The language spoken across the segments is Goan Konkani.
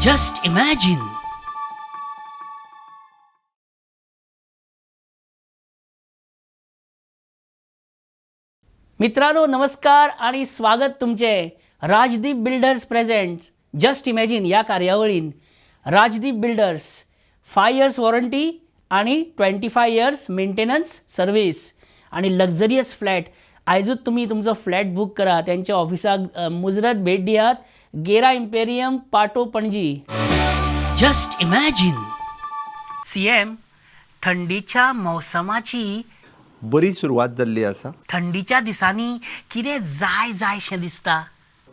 Just imagine. मित्रांनो नमस्कार आणि स्वागत तुमचे Rajdeep builders presents just imagine या कार्यावळीन. राजदीप बिल्डर्स 5 इयर्स वॉरंटी आणि 25 इयर्स मेंटेनन्स सर्वीस आणि लक्झरियस फ्लॅट. आयजूच तुमी तुमचो फ्लॅट बूक करा. त्यांच्या ऑफिसाक मुजरत भेट दियात. Gera Emporium, Patto, Panaji. Just imagine. C M, थंडीच्या मौसमाची बरी सुरवात जाल्ली आसा. थंडीच्या दिसांनी कितें जाय जायशें दिसता?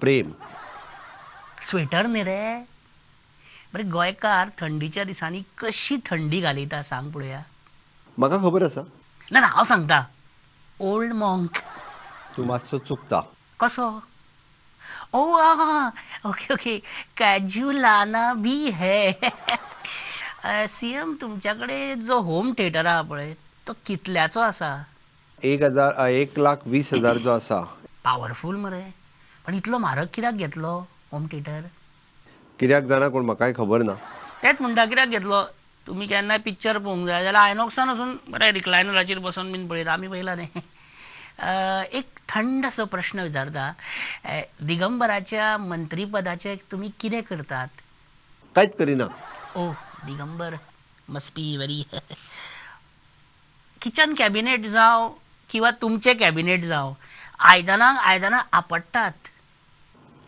प्रेम. स्वेटर न्ही रे. बरें, गोंयकार थंडीच्या दिसांनी कशी थंडी घालयता सांग पळोवया. म्हाका खबर आसा. ना ना, हांव सांगता. Old monk. तूं मातसो चुकता. कसो? ओ आ, ओके ओके, काजू लाना बी है. सी एम, तुमच्या कडेन जो होम थिएटर आहा पळय तो कितल्याचो आसा? 1,000, 1,20,000 जो आसा. पावरफूल मरे. पण इतलो म्हारग कित्याक घेतलो होम थिएटर? कित्याक जाणा कोण, म्हाकाय खबर ना. तेच म्हणटा, कित्याक घेतलो? तुमी केन्नाय पिक्चर पळोवंक जाय जाल्यार आयनॉक्सान वचून बरें रिक्लायनराचेर बसून बीन पळयता. आमी पळयला न्ही. एक थंड असो प्रश्न विचारता. दिगंबराच्या मंत्रीपदाचें तुमी कितें करतात? कांयच करिना. ओ Digambar must be very. Kitchen cabinet जावं किंवा तुमचें कॅबिनेट जावं, आयदनांक आयदनां आपडटात.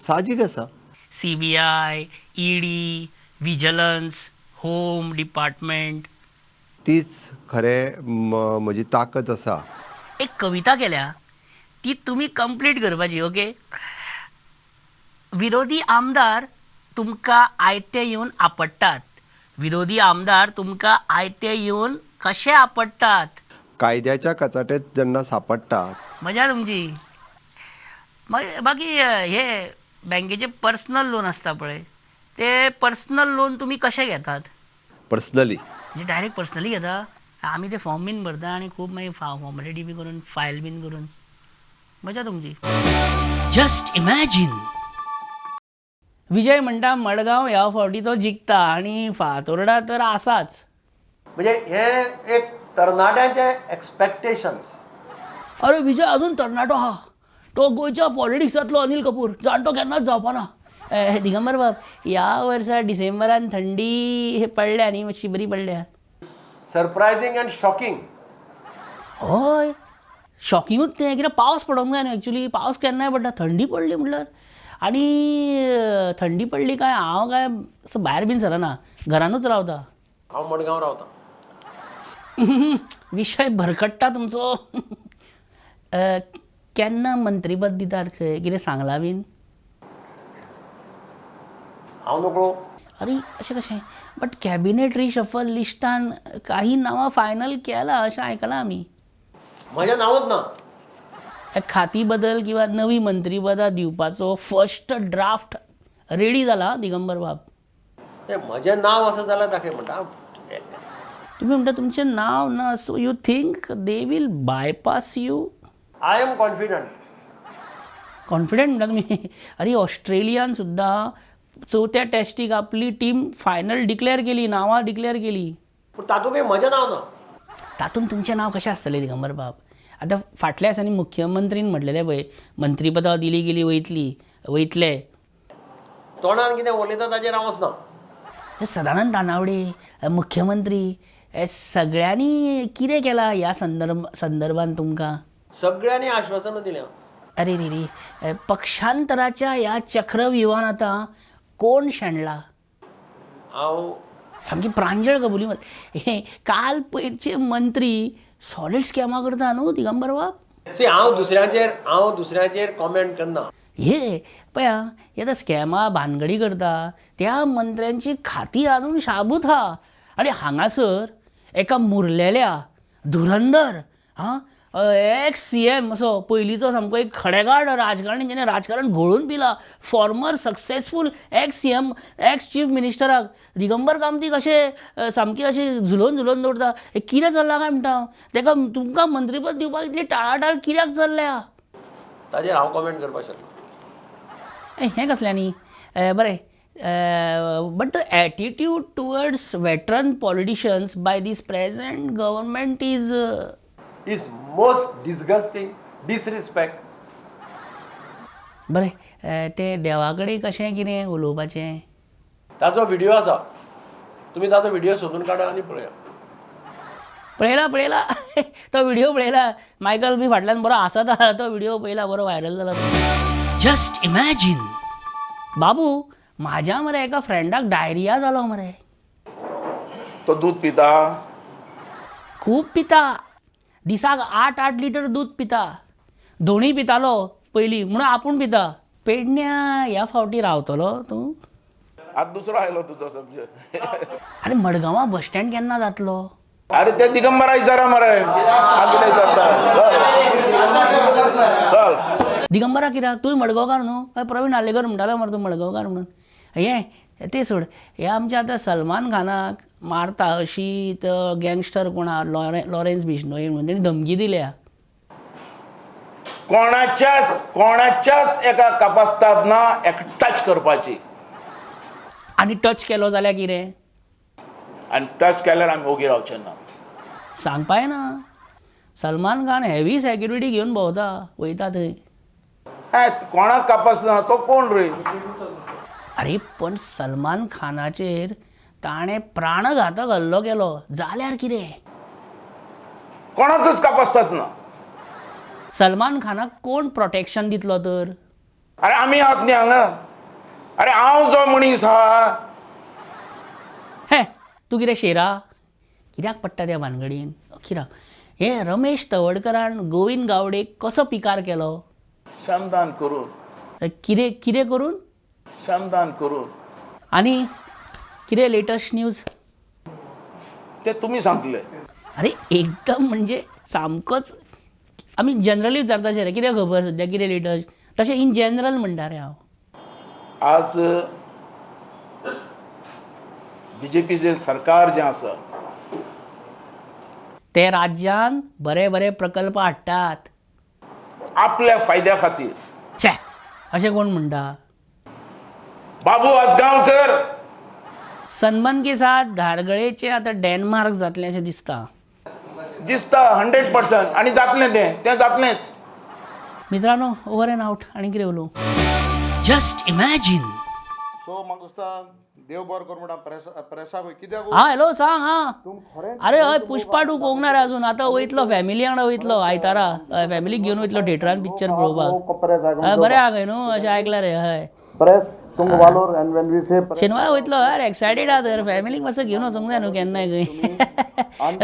साहजीक आसा. C B I, E D, vigilance, home department. तीच खरें म्हजी ताकद आसा. एक कविता केल्या ती तुमी कंप्लीट करपाची. ओके. विरोधी आमदार तुमकां आयते येवन आपडटात. विरोधी आमदार तुमकां आयते येवन कशे आपडटात? कायद्याच्या कचाट्यात जेन्ना सांपडटा. मजा तुमची. मागीर बाकी हे बँकेचे पर्सनल लोन आसता पळय, ते पर्सनल लोन तुमी कशें घेतात? पर्सनली. म्हणजे डायरेक्ट पर्सनली घेता? आमी ते फॉर्म बीन भरता आनी खूब मागीर फॉर्मेलिटी बी करून फायल बीन करून. मजा तुमची. Just imagine. विजय म्हणटा मडगांव ह्या फावटी तो जिखता आनी फातोर्डा तर आसाच. म्हणजे हे एक तरणाट्यांचे एक्सपेक्टेशन्स. अरे विजय अजून तरणाटो आहा. तो गोंयच्या पॉलिटिक्सांतलो अनिल कपूर, जाणटो केन्नाच जावपा ना. दिगंबर बाब, ह्या वर्सा डिसेंबरान थंडी पडल्या न्ही, मातशी बरी पडल्या. Surprising and shocking. हय, शॉकिंगूच तें. कित्याक पावस पडोंक जाय न्हू. एक्चुली पावस केन्नाय पडटा, थंडी पडली म्हटल्यार. आनी थंडी पडली काय हांव काय असो भायर बीन सरना, घरानूच रावता. हांव मडगांव रावता. विशय भरकट्टा तुमचो. केन्ना मंत्रीपद दितात खंय, कितें सांगलां बीन? हांव नकळो. अरे अशें कशें? बट कॅबिनेट रिशफल लिस्टान काही नांवां फायनल केलां अशें आयकलां आमी. म्हजें नांवूच ना. खाती बदल किंवा नवी मंत्रीपदां दिवपाचो फर्स्ट ड्राफ्ट रेडी जाला दिगंबर बाब. म्हजें नांव आसा जाल्यार दाखय म्हणटा. तुमी म्हणटा तुमचें नांव ना, so you think they will bypass you? I am confident. Confident म्हणटा तुमी? अरे ऑस्ट्रेलियान सुद्दां चवथ्या टॅस्टीक आपली टीम फायनल डिक्लेअर केली, नांवां डिक्लेअर केली. पूण तातूंतय म्हजें नांव ना. तातूंत तुमचें नांव कशें आसतलें दिगंबर बाब? आतां फाटल्या दिसांनी मुख्यमंत्रीन म्हटलेलें पळय, मंत्रीपदां दिली गेली वयतली वयतले. तोंडान कितें उलयता ताचेर हांव वचना. सदानंद तानावडे, मुख्यमंत्री, हे सगळ्यांनी कितें केलां ह्या संदर्भान तुमकां? सगळ्यांनी आश्वासनां दिल्या. अरे रे रे, पक्षांतराच्या ह्या चक्रव्युहान आतां कोण शेणला? हांव सामकी प्रांजळ कबुली मरे. हे काल पयरचे मंत्री सॉलीड स्कॅमां करता न्हू दिगंबर बाब. सी, हांव दुसऱ्यांचेर कॉमेंट करना. हे पळय आं, हे आतां स्कॅमां भानगडी करता त्या मंत्र्यांची खाती अजून शाबूत आहा. आनी हांगासर एका मुरलेल्या धुरंदर आं एक्स सी एम असो पयलींचो सामको एक खडेगाड राजकारणी, जेणे राजकारण घोळून पिला, former successful ex C M, ex chief मिनिस्टराक Digambar कामतीक अशें सामकें अशें झुलोवन झुलोवन दवरता. हें कितें चल्लां काय म्हणटा हांव? तेका तुमकां मंत्रीपद दिवपाक इतली टाळाटाळ कित्याक चल्ल्या? ताजेर हांव कॉमेंट करपाक शकना. हें कसलें आनी? बरें, But the attitude towards veteran politicians by this present government is is most disgusting disrespect. बरें, तें देवा कडेन कशें कितें उलोवपाचें? ताजो व्हिडियो आसा, तुमी ताजो व्हिडियो सोदून काडा आनी पळया. पळयला पळयला तो व्हिडियो पळयला. मायकल बी फाटल्यान बरो आसता, तो व्हिडियो पळयला, बरो व्हायरल जाला. जस्ट इमॅजीन बाबू, म्हाज्या मरे एका फ्रेंडाक डायरिया जालो मरे. तो दूद पिता? खूब पिता, दिसाक 8-8 लिटर दूद पिता. दोणी पितालो पयलीं म्हणून आपूण पिता. पेडण्या ह्या फावटी रावतलो तूं? आतां दुसरो आयलो तुजो सब्जेक्ट. आनी मडगांवां बस स्टँड केन्ना जातलो? अरे ते दिगंबरा विचारा मरे, हांव कितें विचारता. चल दिगंबरा कित्याक? तूंय मडगांवकार न्हू? हय, प्रवीण आर्लेकर म्हणटालो मरे तूं मडगांवकार म्हणून. हें तें सोड, हे आमचे आतां सलमान खानाक मारता अशी तो गँगस्टर कोण आहा, लॉरेन्स बिश्नोई म्हणून तेणी धमकी दिल्या. कोणाच्याच कोणाच्याच एका कापास्ताद ना एक टच करपाची. आनी टच केलो जाल्यार कितें? आनी टच केल्यार आमी ओगी रावचे ना. सांगपाय ना. सलमान खान हेवी सेक्युरिटी घेवन भोंवता, वयता थंय. कोणाक कापास ना तो कोण रे? अरे पण सलमान खानाचेर ताणें प्राणघातक हल्लो केलो जाल्यार कितें? कोणाकच कापास्ताद ना. सलमान खानाक कोण प्रोटेक्शन दितलो तर? अरे आमी आहात न्ही हांगा. अरे हांव जो मनीस आहा. हे तूं कितें शेरा? कित्याक पडटा त्या भानगडीन? कित्याक हे रमेश तवडकरान गोविंद गावडेक कसो पिकार केलो? श्रमदान करून. कितें कितें करून? श्रमदान करून. आनी कितें लेटस्ट न्यूज? ते तुमी सांगतले. अरे एकदम म्हणजे सामकोच आमी जनरली विचारता रे, कितें खबर सद्या, कितें लेटस्ट, तशें इन जनरल म्हणटा रे हांव. आज बीजेपीचें सरकार जें आसा ते राज्यान बरे बरे प्रकल्प हाडटात आपल्या फायद्या खातीर. छे, अशें कोण म्हणटा? बाबू आजगांवकर सनबर्न के साथ धारगळेचे आतां डॅनमार्क जातलें अशें दिसता. दिसता 100% आनी जातलें, तें तें जातलेंच. मित्रांनो, ओवर एंड आवट. आनी कितें उलोवं? Just imagine. सो म्हाका दिसता देव बरो करूं म्हणटा प्रेसाकूय कित्याक. हा हॅलो सांग. हा अरे हय, पुष्पा 2 पळोवंक ना रे अजून. आतां वयतलो फॅमिली वांगडा वयतलो आयतारा. हय, फॅमिलीक घेवन वयतलो थिएटरान पिक्चर पळोवपाक. हय बरें आहा खंय न्हू, अशें आयकलां रे. हय शेनवारा वयतलो. हय एक्सायटेड आहा तर, फॅमिलीक मातसो घेवन वचूंक जाय न्हू केन्नाय खंय.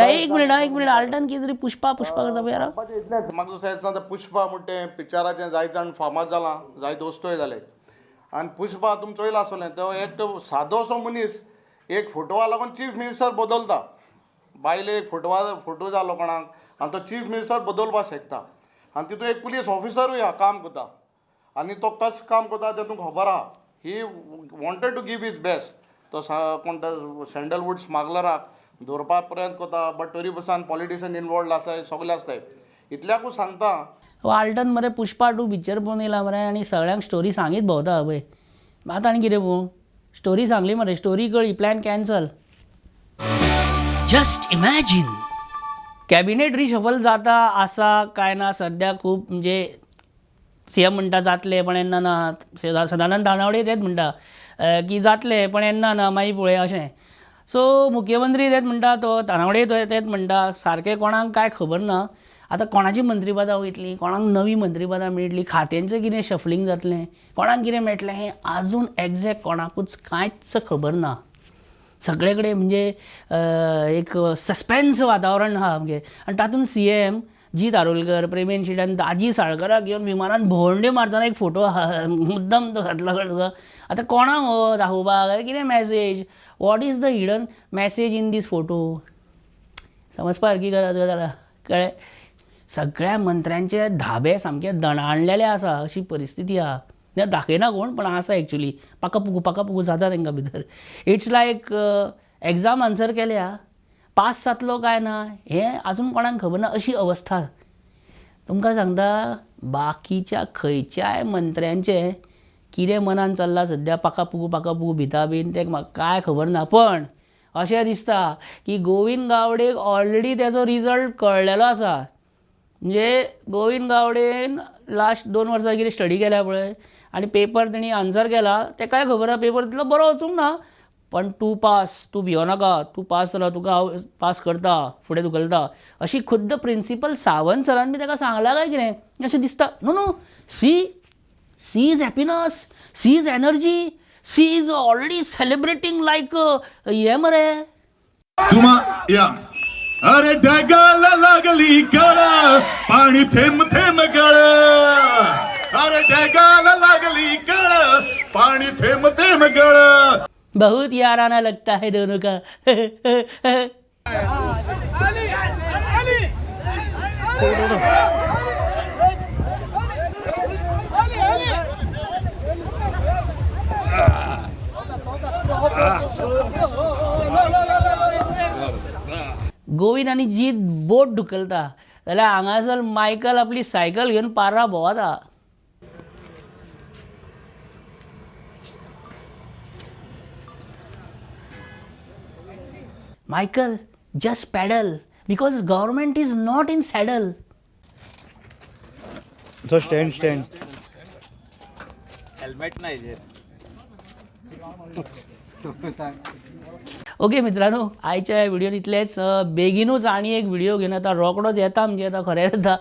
एक मिनट एक मिनट, आल्टन कितें तरी पुष्पा पुष्पा करता पळय. म्हाका दिसता पुष्पा म्हणटा तें पिक्चराचें जायते जाण फामाद जालां, जायते वस्तूय जाले. आनी पुष्पा तुमी चोयलां आसतलें, तो एक सादोसो मनीस एक फोटवा लागून चीफ मिनिस्टर बदलता. बायले एक फोटो जालो कोणाक आनी तो चीफ मिनिस्टर बदलपाक शकता. आनी तितून एक पुलीस ऑफिसरूय आहा, काम करता. आनी तो कशें काम करता तें तुमकां खबर आहा. He wanted to give his best. तो कोण तो सँडलवूड स्मगलराक दवरपा प्रयत्न करता, बट तरी पसून पॉलिटिशन इनवॉल्ड आसताय, सगळे आसताय. इतल्याकूच सांगता. आल्टन मरे पुष्पा 2 पिक्चर पळोवन येयला मरे आनी सगळ्यांक स्टोरी सांगीत भोंवता पळय. आतां आनी कितें पळोवं? स्टोरी सांगली मरे, स्टोरी कळ्ळी, plan cancel. Just imagine. Cabinet reshuffle जाता आसा काय ना सद्या खूब, म्हणजे सीएम म्हणटा जातले पण येन्ना ना, सदानंद तानावडे तेच म्हणटा की जातले पण येन्ना ना, मागीर पळोवया अशें. सो मुख्यमंत्री तेच म्हणटा, तो तानावडे तेच म्हणटा, सारकें कोणाक कांय खबर ना. आतां कोणाची मंत्रीपदां वयतलीं, कोणाक नवीं मंत्रीपदां मेळटलीं, खात्यांचें कितें शफलिंग जातलें, कोणाक कितें मेळटलें हें आजून एग्जॅक्ट कोणाकूच कांयच खबर ना. सगळे कडेन म्हणजे एक सस्पेन्स वातावरण आहा आमगें. आनी तातूंत सीएम जीत आरोलकर, प्रेमेन शेट आनी दाजी साळकराक घेवन विमानान भोंवड्यो मारतना एक फोटो आहा, मुद्दम तो घातला तुका. आतां कोणाक हो दाखोवपाक कितें message? What is the hidden message in this photo? समजपा सारकी गजाल जाल्या, कळ्ळें? सगळ्या मंत्र्यांचे धाबे सामके दणाणलेले आसा अशी परिस्थिती आहा. दाखयना कोण, पण आसा एक्चुली. पाका पुकू जाता तांकां भितर. It's like exam answer केल्या, पास जातलो काय ना हें आजून कोणाक खबर ना अशी अवस्था. तुमकां सांगता, बाकीच्या खंयच्याय मंत्र्यांचें कितें मनान चल्लां सद्या पाका पुगू पाका पुगू भिता बीन तें म्हाका कांय खबर ना. पण अशें दिसता की गोविंद गावडेक ऑलरेडी तेजो रिजल्ट कळ्ळेलो आसा. म्हणजे गोविंद गावडेन लास्ट 2 वर्सां कितें स्टडी केल्या पळय आनी पेपर तेणी आन्सर केला, तेकाय खबर आसा पेपर तितलो बरो वचूंक ना, पण तूं पास, तूं भियो नाका, तूं पास जाला, तुका हांव पास करता, फुडें धुकलता, अशी खुद्द प्रिंसिपल सावंत सरान बी ताका सांगलां काय कितें अशें दिसता. No no, see see is happiness, see is energy, she is already celebrating like हे मरे. तुम्हा या अरे ढगाला लागली कळ, पाणी थेंब थेंब गळ. अरे ढगाला लागली कळ, पाणी थेंब थेंब गळ. बहुत याराना लगता है दोनों का. गोविंद आनी जीत बोट ढुकलता जाल्यार हांगासर मायकल आपली सायकल घेवन पारा भोंवता. Michael, just pedal because government is not in saddle. So stand stand. Okay मित्रांनो, आयच्या व्हिडिओन इतलेच. बेगीनूच आनी एक व्हिडिओ घेवन येता, रोकडोच येता म्हणजे येता, खरें येता.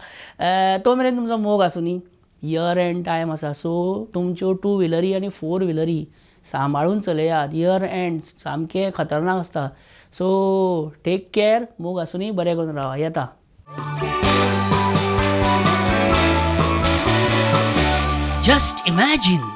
तो मेरेन तुमचो मोग आसूं. इयर एंड टायम आसा, सो तुमच्यो 2 व्हिलरी आनी 4 व्हिलरी सांबाळून चलयात. इयर एंड सामकें खतरनाक आसता. सो टेक केअर, मोग आसूं, बरें करून रावा. येता. Just imagine.